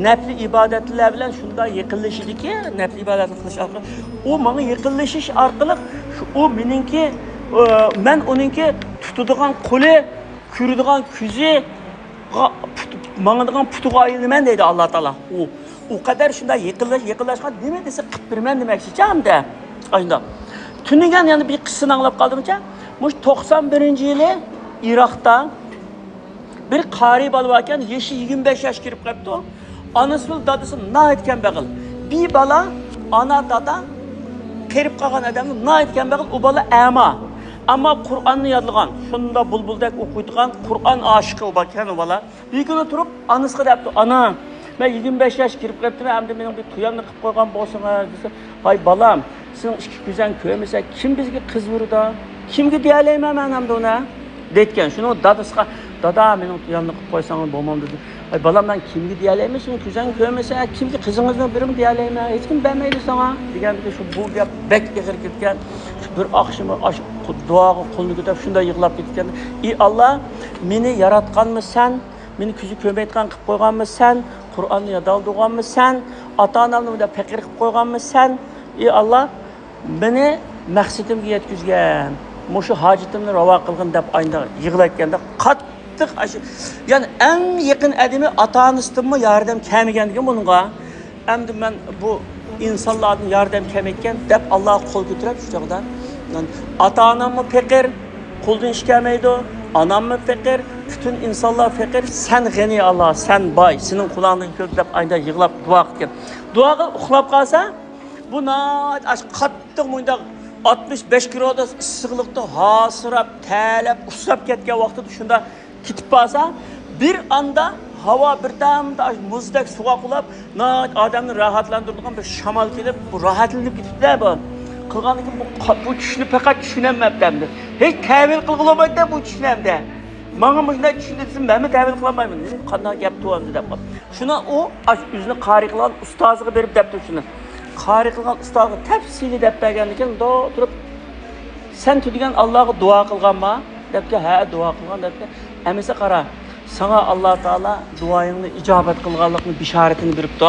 نەپلى ئىبادەتلەر بىلەن شۇنداق يېقىنلىشىدىكى، نەپلى ئىبادەتنى قىلىش ئارقىلىق، ئۇ ماڭا يېقىنلىشىش ئارقىلىق، شۇ، ئۇ مېنىڭكى، ئە، مەن ئۇنىڭكى تۇتىدىغان قولى، كۆرىدىغان كۆزى، غا-، پۇت-، ماڭىدىغان پۇتىغا ئايلىنىمەن دەيدۇ ئاللا تائالا. ئۇ، ئۇ قەدەر شۇنداق يېقىنلاش-، يېقىنلاشقان، نېمە دېسە قىلىپ بېرىمەن دېمەكچىچە ئەمدى. ئاشۇنداق. تۈنۈگۈن يەنە بىر قىسسىنى ئاڭلاپ قالدىمچە، مۇشۇ توقسان بىرىنچى يىلى ئىراقتا بىر قارىي بالا باركەن، يېشى يىگىرمە بەش ياش كىرىپ قاپتۇ. ئانىسى بىلەن دادىسى ناھايىتى كەمبەغەل. بىر بالا، ئانا، دادا قېرىپ قالغان ئادەمنى ناھايىتى كەمبەغەل، ئۇ بالا ئەما. ئەمما قۇرئاننى يادلىغان، شۇنداق بۇلبۇلدەك ئوقۇيدىغان قۇرئان ئاشىقى ئۇ باركەن ئۇ بالا. بىر كۈنى تۇرۇپ ئانىسىغا دەپتۇ، «ئانا، مەن يىگىرمە بەش ياش كىرىپ قېپتىمەن، ئەمدى مېنىڭ بىر تۇياننى قىلىپ قويغان بولسىڭىز» دېسە، «ۋاي بالام، سېنىڭ ئىككى كۆزۈڭ كۆرمىسە، كىم بىزگە قىز بېرىدۇ؟ كىمگە دېيەلەيمەن مەن ئەمدى ئۇنى؟» دەيدىكەن. شۇنىڭ دادىسىغا، «دادا، مېنىڭ تۇياننى قىلىپ قويساڭىز بولمامدۇ؟» دېدى. «ۋاي بالام، مەن كىمگە دېيەلەيمەن، سېنىڭ كۆزۈڭ كۆرمىسە، كىمگە قىزىڭىزنى بېرىڭ دېيەلەيمەن، ھېچكىم بەرمەيدۇ ساڭا» دېگەندىكىن، شۇ بۇ گەپ بەك ئېغىر كەتكەن. شۇ بىر ئاخشىمى ئاشۇ دۇئاغا قولىنى كۆتۈرۈپ شۇنداق يىغلاپ كېتىدىكەن. «ئى ئاللا، مېنى ياراتقانمۇ سەن، مېنى كۆزى كۆرمەيدىغان قىلىپ قويغانمۇ سەن، قۇرئاننى يادالدۇرغانمۇ سەن، ئاتا-ئانامنى مۇنداق پېقىر قىلىپ قويغانمۇ سەن؟ ئى ئاللا، مېنى مەقسىتىمگە يەتكۈزگەن، مۇشۇ ھاجىتىمنى راۋا قىلغىن» دەپ ئاينىدا يىغلايدىكەن-دە، قاتتىق ئاشۇ، يەنى ئەڭ يېقىن ئادىمى ئاتا-ئانىسىدىنمۇ ياردەم كەلمىگەنكەن بۇنىڭغا. ئەمدى مەن بۇ ئىنسانلاردىن ياردەم كەلمەيدىكەن دەپ ئاللاغا قول كۆتۈرۈپ شۇ چاغدا، ئاتا-ئاناممۇ پېقىر، قولدىن ئىش كەلمەيدۇ، ئاناممۇ پېقىر، پۈتۈن ئىنسانلار پېقىر، سەن غېنى ئاللا، سەن باي، سېنىڭ قولۇڭدىن كېلىدۇ دەپ ئاينىدا يىغلاپ دۇئا قىلغان. دۇئاغا ئۇخلاپ قالسا، بۇ ناھايىتى ئاشۇ قاتتىق مۇنداق ئاتمىش بەش گرادۇس ئىسسىقلىقتا ھاسىراپ، تەرلەپ، ئۇسساپ كەتكەن ۋاقتىدا شۇنداق كېتىپ بارسا، بىر ئاندا ھاۋا بىردەمدە ئاشۇ مۇزدەك سوغۇق بولۇپ، ناھايىتى ئادەمنى راھەتلەندۈرىدىغان بىر شامال كېلىپ، بۇ راھەتلىنىپ كېتىپتۇ بۇ. قىلغاندىن كېيىن بۇ قا-، بۇ چۈشنى پەقەت چۈشىنەلمەپتۇ ئەمدى. ھېچ تەۋىل قىلغىلى بولمايدۇ بۇ چۈشنى ئەمدى. ماڭا مۇشۇنداق چۈشىندى دېسە، مەنمۇ تەۋىل قىلالمايمەن. نېمە، قانداق گەپ بۇ ئەمدى دەپ قاپتۇ. شۇنى ئۇ ئاشۇ ئۆزىنى قارىي قىلغان ئۇستازىغا بېرىپ دەپتۇ شۇنى. قارىي قىلغان ئۇستازغا تەپسىلىي دەپ بەرگەندىن كېيىن، مۇنداق تۇرۇپ، «سەن تۈنۈگۈن ئاللاغا دۇئا قىلغانما؟» دەپتۇ. «ھە، دۇئا قىلغان» دەپتۇ. «ئەمىسە قارا، ساڭا ئاللا تائالا دۇئايىڭنى ئىجابەت قىلغانلىقنى بېشارىتىنى بېرىپتۇ.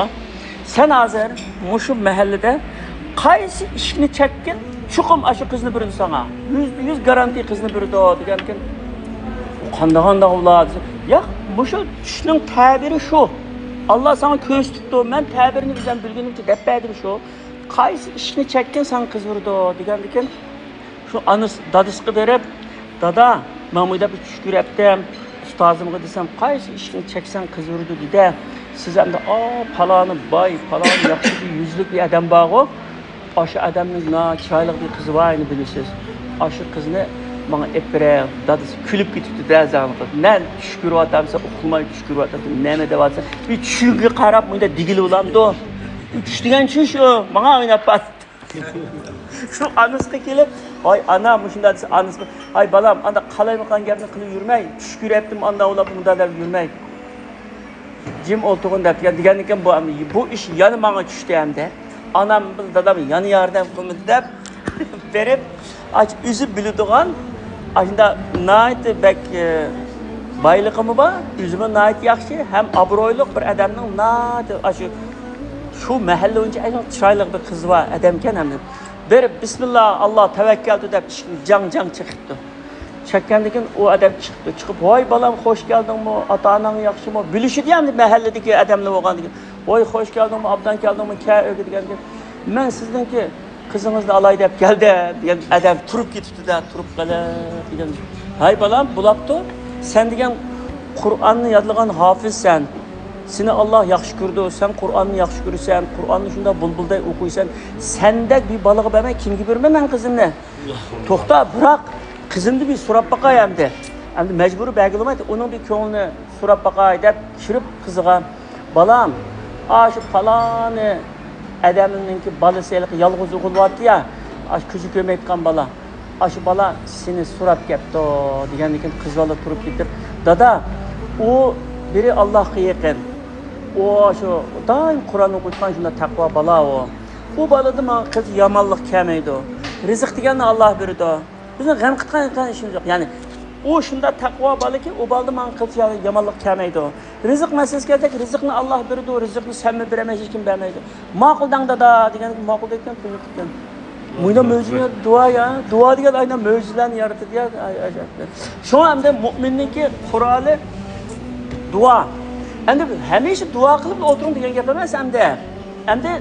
سەن ھازىر مۇشۇ مەھەللىدە قايسى ئىشىكنى چەككىن، چوقۇم ئاشۇ قىزنى بېرىدۇ ساڭا. يۈزدە يۈز گارانتىي قىزنى بېرىدۇ دېگەندىكىن، ئۇ قانداق ئانداق ئۇلار دېسە، ياق، مۇشۇ چۈشنىڭ تەبىرى شۇ. ئاللا ساڭا كۆرسىتىپتۇ، مەن تەبىرىنى ئۆزۈم بىلگىنىمچە دەپ بەردىم شۇ. قايسى ئىشىكنى چەككىن ساڭا قىز بېرىدۇ دېگەندىكىن، شۇ ئانىسى دادىسىغا بېرىپ، دادا، ماڭا مۇنداق بىر چۈش كۆرۈپتىم، ئۇستازىمغا دېسەم، قايسى ئىشىكنى چەكسەڭ قىز ئۇرىدۇ دېدى. سىز ئەمدى، ئا، پالانى باي، پالانى ياخشى بىر يۈزلۈك بىر ئادەم بارغۇ، ئاشۇ ئادەمنىڭ نا چىرايلىق بىر قىزى بار، ئەنە بىلىسىز. ئاشۇ قىزنى ماڭا ئېلىپ بېرىڭ. دادىسى كۈلۈپ كېتىپتۇ دەزاڭلىقى. مەن چۈش كۆرۈۋاتامسەن، ئۇخلىماي چۈش كۆرۈۋاتامسەن، نېمە دەۋاتىسەن؟ بىر چۈشۈڭگە قاراپ مۇنداق دېگىلى بولامدۇ؟ چۈش دېگەن چۈش ئۇ، ماڭا ئويناپ بار. شۇ ئانىسىغا كېلىپ، ۋاي ئانا، مۇشۇنداق دېسە، ئانىسىغا، ۋاي بالام، ئانداق قالايمىقان گەپنى قىلىپ يۈرمەي، چۈش كۆرۈپتىم، ئانداق ئۇلاپ مۇنداق دەپ يۈرمەي، جىم ئولتۇرغىن دەپ دېگەن، دېگەندىكىن بۇ، بۇ ئىش يەنە ماڭا چۈشتى ئەمدى. ئانام بىلەن دادام يەنە ياردەم قىلمىدى دەپ بېرىپ، ئاشۇ ئۆزى بىلىدىغان، ئاشۇنداق ناھايىتى بەك، ئى، بايلىقىمۇ بار، ئۆزىمۇ ناھايىتى ياخشى ھەم ئابرۇيلۇق بىر ئادەمنىڭ ناھايىتى ئاشۇ شۇ مەھەللە بويىچە ئەڭ چىرايلىق بىر قىز بار ئادەمكەن ئەمدى. بىر بىسمىللا، ئاللا تەۋەككەلتۇ دەپ ئىشىكنى جاڭ جاڭ چېقىپتۇ. چەككەندىكىن ئۇ ئادەم چىقىپتۇ. چىقىپ، ۋاي بالام، خوش كەلدىڭمۇ؟ ئاتا ئاناڭ ياخشىمۇ؟ بىلىشىدۇ ئەمدى مەھەللىدىكى ئادەملەر بولغاندىكىن. ۋاي خوش كەلدىڭمۇ، ئابدان كەلدىڭمۇ؟ كەل ئۆيگە دېگەندىكىن، مەن سىزنىڭكى قىزىڭىزنى ئالاي دەپ كەلدىم دېگەن ئادەم تۇرۇپ كېتىپتۇ-دە، تۇرۇپ قېلىپ دېگەن. ھەي بالام، بولاپتۇ. سەن دېگەن قۇرئاننى يادلىغان ھافىز سەن. سېنى ئاللا ياخشى كۆرىدۇ، سەن قۇرئاننى ياخشى كۆرىسەن، قۇرئاننى شۇنداق بۇلبۇلدەك ئوقۇيسەن. سەندەك بىر بالىغا بەرمەي كىمگە بېرىمەن مەن قىزىمنى؟ توختا، بىراق، قىزىمنى بىر سوراپ باقاي ئەمدى. ئەمدى مەجبۇرىي بەرگىلى بولمايدۇ، ئۇنىڭ بىر كۆڭلىنى سوراپ باقاي دەپ كىرىپ قىزىغا، بالام، ئاشۇ پالانى ئادەمنىڭكى بالىسى ھېلىقى يالغۇز ئوغۇل بارتى يا، ئاشۇ كۆزى كۆرمەيدىغان بالا. ئاشۇ بالا سېنى سوراپ كەپتۇ دېگەندىن كېيىن قىز بالا تۇرۇپ كېتىپ، دادا، ئۇ بىرى ئاللاھقا يېقىن، ئۇ شۇ دائىم قۇرئان ئوقۇيدىغان شۇنداق تەقۋا بالا ئۇ. ئۇ بالىدىن ماڭا قىلچە يامانلىق كەلمەيدۇ. رىزىق دېگەننى ئاللاھ بېرىدۇ. بىزنىڭ غەم قىلىدىغان ئىشىمىز يوق. يەنى ئۇ شۇنداق تەقۋا بالىكى، ئۇ بالىدىن ماڭا قىلچە يامانلىق كەلمەيدۇ. رىزىق مەسىلىسى كەلسەك، رىزىقنى ئاللاھ بېرىدۇ، رىزىقنى سەنمۇ بېرەلمەيسەن، ھېچكىم بەرمەيدۇ. ماقۇل دەڭ دادا دېگەندىن كېيىن ماقۇل دەيدىكەن، كۆنۈپ كەتكەن. مۇنداق مۆجىزە دۇئا يا، دۇئا دېگەن ئاينا مۆجىزىلەرنى يارىتىدۇ يا، ئاي-، ئاجايىپ. شۇڭا ئەمدى مۇئمىننىڭكى قورالى دۇئا. ئەمدى ھەمىشە دۇئا قىلىپ ئولتۇرۇڭ دېگەن گەپ ئەمەس ئەمدى. ئەمدى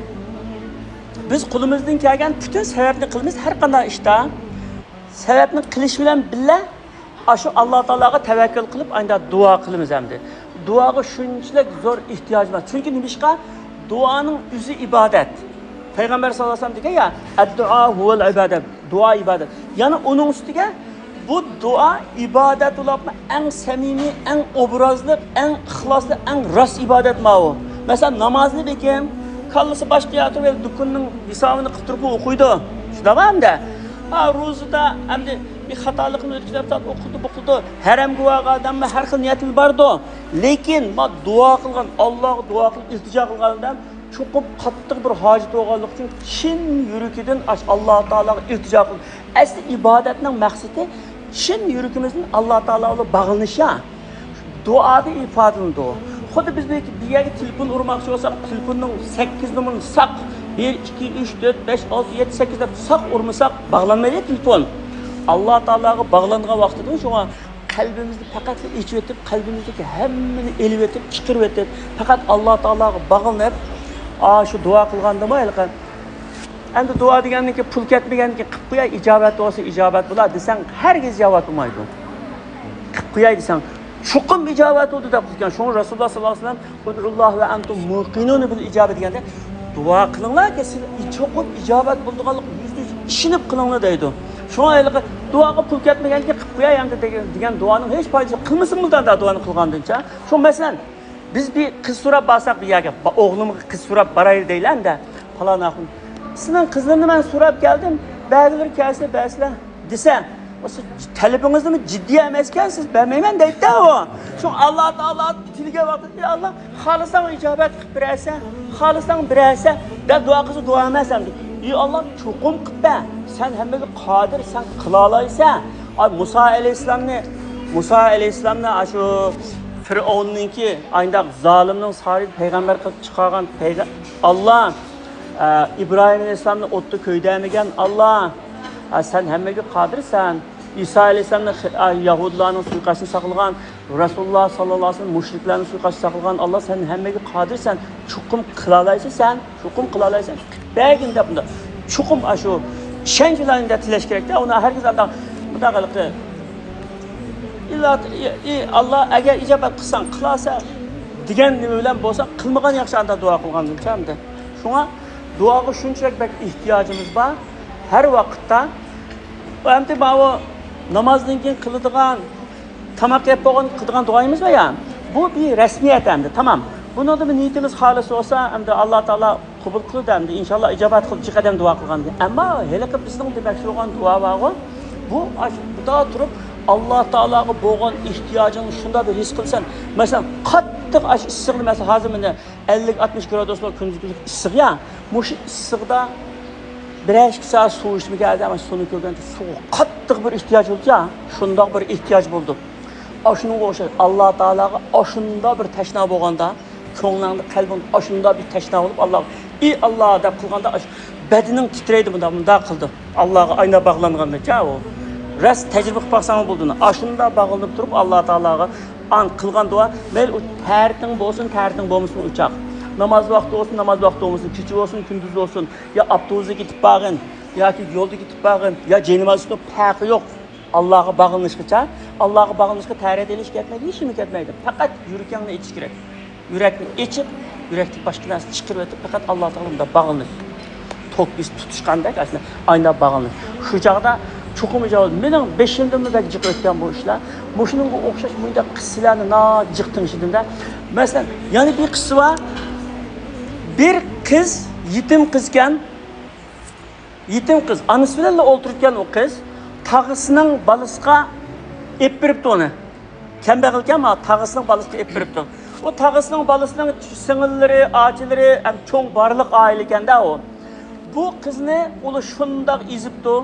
بىز قولىمىزدىن كەلگەن پۈتۈن سەۋەبنى قىلىمىز ھەر قانداق ئىشتا. سەۋەبنى قىلىش بىلەن بىللە، ئاشۇ ئاللا تائالاغا تەۋەككۈل قىلىپ، ئايندا دۇئا قىلىمىز ئەمدى. دۇئاغا شۇنچىلىك زور ئېھتىياجىمىز بار. چۈنكى نېمىشقا؟ دۇئانىڭ ئۆزى ئىبادەت. پەيغەمبەر ساللاللاھۇ ئەلەيھى ۋەسەللەم دېگەن يا، «ئەددۇئا ھۇۋەل ئىبادە.» دۇئا ئىبادەت. يەنە ئۇنىڭ ئۈستىگە بۇ دۇئا ئىبادەت بولۇپمۇ ئەڭ سەمىمىي، ئەڭ ئوبرازلىق، ئەڭ ئىخلاسلىق، ئەڭ راست ئىبادەت ماۋۇ. مەسىلەن، نامازنى بېكىم، كاللىسى باشقا يەردە تۇرۇپ، دۇكىنىنىڭ ھېسابىنى قىلىپ تۇرۇپ ئوقۇيدۇ. شۇنداقمۇ ئەمدى؟ ھا، روزىدا ئەمدى بىر خاتالىقنى ئۆتكۈزۈپ، ئوقۇيدۇ، بۇقىدۇ. ھەرەمگە بارغان ئادەممۇ ھەر خىل نىيەتى بارىدۇ. لېكىن ما دۇئا قىلغان، ئاللاغا دۇئا قىلىپ ئىلتىجا قىلغان ئادەم چوقۇم قاتتىق بىر ھاجىتى بولغانلىقى ئۈچۈن چىن يۈرىكىدىن ئاش-، ئاللا تائالاغا ئىلتىجا قىلىپ، ئەسلى ئىبادەتنىڭ مەقسىتى چىن يۈرىكىمىزدىن ئاللا تائالا بىلەن باغلىنىش يا. دۇئادا ئىپادىلىنىدۇ. خۇددى بىز بىر، بىر يەرگە تېلېفون ئۇرماقچى بولساق، تېلېفوننىڭ سەككىز نومۇرىنى ساق، بىر، ئىككى، ئۈچ، تۆت، بەش، ئالتە، يەتتە، سەككىز دەپ ساق ئۇرمىساق، باغلانمايدۇ تېلېفون. ئاللا تائالاغا باغلانغان ۋاقتىدا شۇڭا قەلبىمىزنى پەقەت ئېچىۋېتىپ، قەلبىمىزدىكى ھەممىنى ئېلىۋېتىپ، چىقىرىۋېتىپ، پەقەت ئاللا تائالاغا باغلىنىپ، ئاشۇ دۇئا قىلغاندىمۇ ھېلىقى ئەمدى دۇئا دېگەندىن كېيىن پۇل كەتمىگەندىن كېيىن قىلىپ قوياي، ئىجابەت بولسا ئىجابەت بولار دېسەڭ، ھەرگىز ئىجابەت بولمايدۇ. قىلىپ قوياي دېسەڭ، چوقۇم ئىجابەت بولىدۇ دەپ قىلغان. شۇڭا رەسۇلۇللا ساللاللاھۇ ئەلەيھى ۋەسەللەم، «ئۇدئۇللاھ ۋە ئەنتۇم مۇقىنۇنە بىل ئىجابە» دېگەندە، دۇئا قىلىڭلاركى، سىز چوقۇم ئىجابەت بولىدىغانلىقىغا يۈزدە يۈز ئىشىنىپ قىلىڭلار دەيدۇ. شۇڭا ھېلىقى دۇئاغا پۇل كەتمىگەندىن كېيىن قىلىپ قوياي ئەمدى دېگەن، دېگەن دۇئانىڭ ھېچ پايدىسى يوق. قىلمىسىمۇ بولىدۇ دۇئانى قىلغاندىنچە. شۇ مەسىلەن، بىز بىر قىز سوراپ بارساق بىر يەرگە، با-، ئوغلۇمغا قىز سوراپ بارايلى دەيلى ئەمدى. پالان ئاخۇن، سېنىڭ قىزلىرىنى مەن سوراپ كەلدىم، بەزىلىرى كەلسە بەرسىلە دېسە، ئۇ سىز تەلىپىڭىزمۇ جىددىي ئەمەسكەن، سىز بەرمەيمەن دەيدۇ ئۇ. شۇ ئاللا تائالا تىلىگەن ۋاقتىدا، ئى ئاللا، خالىساڭ ئىجابەت قىلىپ بېرەرسەن، خالىساڭ بېرەرسەن دەپ دۇئا قىلسا دۇئا ئەمەس ئەمدى. ئى ئاللا، چوقۇم قىلىپ بەر، سەن ھەممىگە قادىر، سەن قىلالايسەن. ئاي، مۇسا ئەلەيھىسسالامنى، مۇسا ئەلەيھىسسالامنى ئاشۇ پىرئەۋننىڭكى ئاينداق زالىمنىڭ سارى پەيغەمبەر قىلىپ چىقارغان پەيغە-، ئاللا، ئە، ئىبراھىم ئەلەيھىسسالامنى ئوتتا كۆيدۈرمىگەن ئاللا، ئە، سەن ھەممىگە قادىرسەن. ئىسا ئەلەيھىسسالامنى خى-، ئە، يەھۇدىيلارنىڭ سۇيىقەستىنى ساقلىغان، رەسۇلۇللا ساللاللاھۇ ئەلەيھى ۋەسەللەم مۇشرىكلارنىڭ سۇيىقەستىنى ساقلىغان ئاللا، سەن ھەممىگە قادىرسەن. چوقۇم قىلالايسەن سەن، چوقۇم قىلالايسەن. بەرگىن دەپ مۇنداق. چوقۇم ئاشۇ ئىشەنچ بىلەن ئۇنداق تىلەش كېرەكتە. ئۇنى ھەرگىز ئانداق، مۇنداق قىلىپ، ئىلا، ئى، ئى، ئاللا، ئەگەر ئىجابەت قىلساڭ قىلارسەن دېگەن نېمە بىلەن بولسا، قىلمىغان ياخشى ئاندا دۇئا قىلغاندىن چامدى. شۇڭا دۇئاغا شۇنچىلىك بەك ئېھتىياجىمىز بار. ھەر ۋاقىتتا. ئەمدى ماۋۇ نامازدىن كېيىن قىلىدىغان، تاماق يەپ بولغان قىلىدىغان دۇئايىمىز بار يا. بۇ بىر رەسمىيەت ئەمدى، تامام. بۇنىڭدا بىر نىيىتىمىز خالىس بولسا، ئەمدى ئاللا تائالا قوبۇل قىلىدۇ ئەمدى، ئىنشاللا ئىجابەت قىلىدۇ، جىق ئادەم دۇئا قىلغاندىن كېيىن. ئەمما ھېلىقى بىزنىڭ دېمەكچى بولغان دۇئا بارغۇ، بۇ ئاشۇ بۇدا تۇرۇپ ئاللا تائالاغا بولغان ئېھتىياجىڭنى شۇنداق بىر ھېس قىلىسەن. مەسىلەن، قاتتىق ئاشۇ ئىسسىقنى، مەسىلەن، ھازىر مانا ئەللىك، ئاتمىش گرادۇسلار كۈندۈزلۈك ئىسسىق يا. مۇشۇ ئىسسىقتا بىرەر ئىككى سائەت سۇ ئىچمىگەن ئادەم، مانا سۇنى كۆرگەندە سۇغا قاتتىق بىر ئېھتىياج بولىدۇ يا. شۇنداق بىر ئېھتىياج بولىدۇ. ئاشۇنىڭغا ئوخشاش ئاللا تائالاغا ئاشۇنداق بىر تەشنا بولغاندا، كۆڭلۈڭدە، قەلبىڭدە ئاشۇنداق بىر تەشنا بولۇپ، ئاللا، ئى ئاللا دەپ قىلغاندا، ئاشۇ بەدىنىڭ تىترەيدۇ، مۇنداق، مۇنداق قىلىدۇ. ئاللاغا ئاينا باغلانغاندىچە ئۇ. راست تەجرىبە قىلىپ باقساڭ بولىدۇ. ئاشۇنداق باغلىنىپ تۇرۇپ، ئاللا تائالاغا ئان قىلغان دۇئا، مەيلى ئۇ تەرىتىڭ بولسۇن، تەرىتىڭ بولمىسۇن ئۇ چاغ. ناماز ۋاقتى بولسۇن، ناماز ۋاقتى بولمىسۇن، كېچە بولسۇن، كۈندۈز بولسۇن، يا ئاپتوبۇستا كېتىپ بارغىن، ياكى يولدا كېتىپ بارغىن، يا جېنىماز، پەرقى يوق. ئاللاغا باغلىنىشقىچە، ئاللاغا باغلىنىشقا تەرەت ئېلىش كەتمەيدۇ، ھېچنېمە كەتمەيدۇ. پەقەت يۈرىكىڭنى ئېچىش كېرەك. يۈرەكنى ئېچىپ، يۈرەكتىكى باشقا نەرسىنى چىقىرىۋېتىپ، پەقەت ئاللا تائالا بىلەن باغلىنىش. توك بېسىپ تۇتۇشقاندەك، ئاشۇنداق ئاينا باغلىنىش. شۇ چاغدا چوقۇم ئىجابەت. مېنىڭ بېشىمدىنمۇ بەك جىق ئۆتكەن بۇ ئىشلار. مۇشۇنىڭغا ئوخشاش مۇنداق قىسسىلەرنى ناھايىتى جىق تىڭشىدىم-دە. مەسىلەن، يەنە بىر قىسسە بار. بىر قىز، يېتىم قىزكەن. يېتىم قىز، ئانىسى بىلەنلا ئولتۇرۇپكەن ئۇ قىز. تاغىسىنىڭ بالىسىغا ئېلىپ بېرىپتۇ ئۇنى. كەمبەغەلكەن، ما، تاغىسىنىڭ بالىسىغا ئېلىپ بېرىپتۇ. ئۇ تاغىسىنىڭ بالىسىنىڭ سىڭىللىرى، ئاچىلىرى ھەم چوڭ بارلىق ئائىلىكەن-دە ئۇ. بۇ قىزنى ئۇلار شۇنداق ئېزىپتۇ.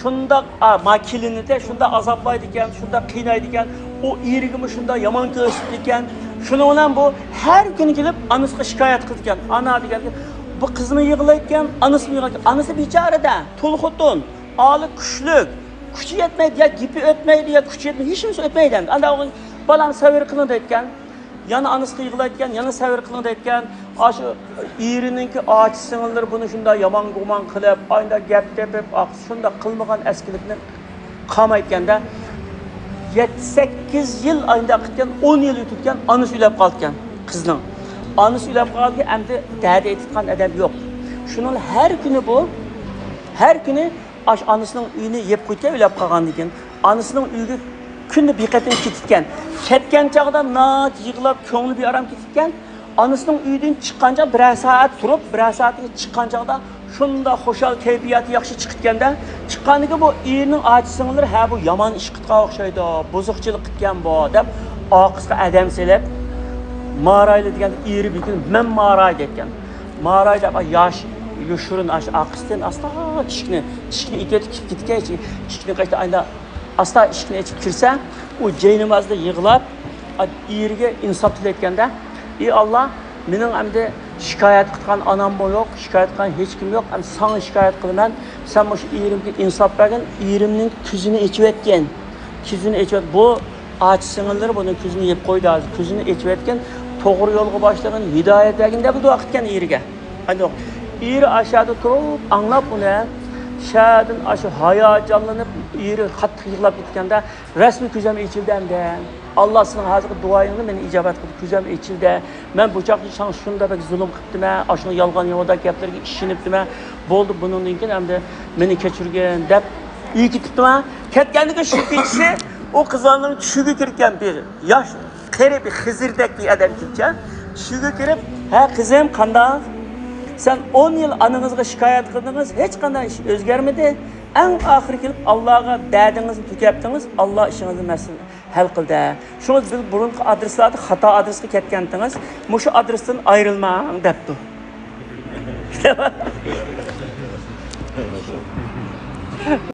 شۇنداق، ئا، ما كېلىنىدە شۇنداق ئازابلايدىكەن، شۇنداق قىينايدىكەن، ئۇ ئېرىگىمۇ شۇنداق يامان كۆرسىتىدىكەن. شۇنىڭ بىلەن بۇ ھەر كۈنى كېلىپ ئانىسىغا شىكايەت قىلىدىكەن. ئانا دېگەن، بۇ قىزمۇ يىغلايدىكەن، ئانىسىمۇ يىغلايدىكەن. ئانىسى بىچارە-دە، تولى خوتۇن، ئالى كۈچلۈك، كۈچى يەتمەيدۇ، يا گېپى ئۆتمەيدۇ، يا كۈچى يەتمەيدۇ، ھېچنېمىسى ئۆتمەيدۇ ئەمدى. ئانداق بولغان، بالام سەۋر قىلىڭ دەيدىكەن. يەنە ئانىسىغا يىغلايدىكەن، يەنە سەۋر قىلىڭ دەيدىكەن. ئاشۇ ئېرىنىڭكى ئاچا سىڭىللىرى بۇنى شۇنداق يامان گۇمان قىلىپ، ئايدا گەپ تېپىپ، ئاقسا شۇنداق قىلمىغان ئەسكىلىكنى قالمايدىكەن-دە. يەتتە سەككىز يىل ئايدا قىلغان، ئون يىل ئۆتۈپكەن، ئانىسى ئۆلۈپ قالىدىكەن قىزنىڭ. ئانىسى ئۆلۈپ قالدى، ئەمدى دەردى ئېيتىدىغان ئادەم يوق. شۇنىڭ ھەر كۈنى بۇ، ھەر كۈنى ئاشۇ ئانىسىنىڭ ئۆيىنى يەپ قويۇپكەن، ئۆلۈپ قالغاندىن كېيىن. ئانىسىنىڭ ئۆيىگە كۈندە بىر قېتىم كېتىدىكەن. كەتكەن چاغدا ناھايىتى يىغلاپ، كۆڭلى بىئارام كېتىدىكەن. ئانىسىنىڭ ئۆيىدىن چىققان چاغ بىرەر سائەت تۇرۇپ، بىرەر سائەتتىن كېيىن چىققان چاغدا شۇنداق خۇشال، كەيپىياتى ياخشى چىقىدىكەن-دە. چىققاندىن كېيىن بۇ ئېرىنىڭ ئاچا سىڭىللىرى، ھە، بۇ يامان ئىش قىلغان ئوخشايدۇ، بۇزۇقچىلىق قىلغان بۇ، دەپ ئارقىسىغا ئادەم سېلىپ، مارايلى دېگەندە ئېرى بىر كۈنى مەن ماراي دەيدىكەن. ماراي دەپ، ياش، يوشۇرۇن ئاشۇ ئارقىسىدىن ئاستا ئىشىكنى، ئىشىكنى ئېتىۋېتىپ كىرىپ كېتىدىكەن، ئىشىكنى قاچتا ئايدا ئاستا ئىشىكنى ئېچىپ كىرسە، ئۇ جاينامازدا يىغلاپ، ئېرىگە ئىنساپ تىلەيدىكەن-دە، ئى ئاللا، مېنىڭ ئەمدى شىكايەت قىلىدىغان ئاناممۇ يوق، شىكايەت قىلىدىغان ھېچكىم يوق، ئەمدى ساڭا شىكايەت قىلىمەن، سەن مۇشۇ ئېرىمگە ئىنساپ بەرگىن، ئېرىمنىڭ كۆزىنى ئېچىۋەتكىن، كۆزىنى ئېچىۋەت، بۇ ئاچا سىڭىللىرى بۇنىڭ كۆزىنى يەپ قويدى ھازىر، كۆزىنى ئېچىۋەتكىن، توغرا يولغا باشلىغىن، ھىدايەت بەرگىن دەپ دۇئا قىلغان ئېرىگە. ئانداق ئېرى ئاشۇ يەردە تۇرۇپ ئاڭلاپ ئۇنى، شۇ يەردىن ئاشۇ ھاياجانلىنىپ، ئېرى قاتتىق يىغلاپ كەتكەندە، رەسمىي كۆزۈم ئېچىلدى ئەمدى. ئاللا سېنىڭ ھازىرقى دۇئايىڭنى مېنى ئىجابەت قىلدى، كۆزۈم ئېچىلدى. مەن بۇ چاغدا ساڭا شۇنداق بەك زۇلۇم قىپتىمەن، ئاشۇنى يالغان ياۋىداق گەپلىرىگە ئىشىنىپتىمەن. بولدى، بۇنىڭدىن كېيىن ئەمدى مېنى كەچۈرگىن دەپ ئۆيگە كېتىپتىمەن. كەتكەندىن كېيىن شۇ كېچىسى ئۇ قىزلارنىڭ چۈشىگە كىرگەن بىر ياش قېرى بىر خىزىردەك بىر ئادەم كېلىپچە، چۈشىگە كىرىپ، ھە قىزىم، قانداق؟ سەن ئون يىل ئانىڭىزغا شىكايەت قىلدىڭىز، ھېچقانداق ئىش ئۆزگەرمىدى. ئەڭ ئاخىرى كېلىپ ئاللاغا دەردىڭىزنى تۆكۈپتىڭىز، ئاللا ئىشىڭىزنى مەسىلىنى ھەل قىلدى. شۇڭا بىز بۇرۇنقى ئادرېسلاردا خاتا ئادرېسقا كەتكەنتىڭىز، مۇشۇ ئادرېستىن ئايرىلماڭ دەپتۇ.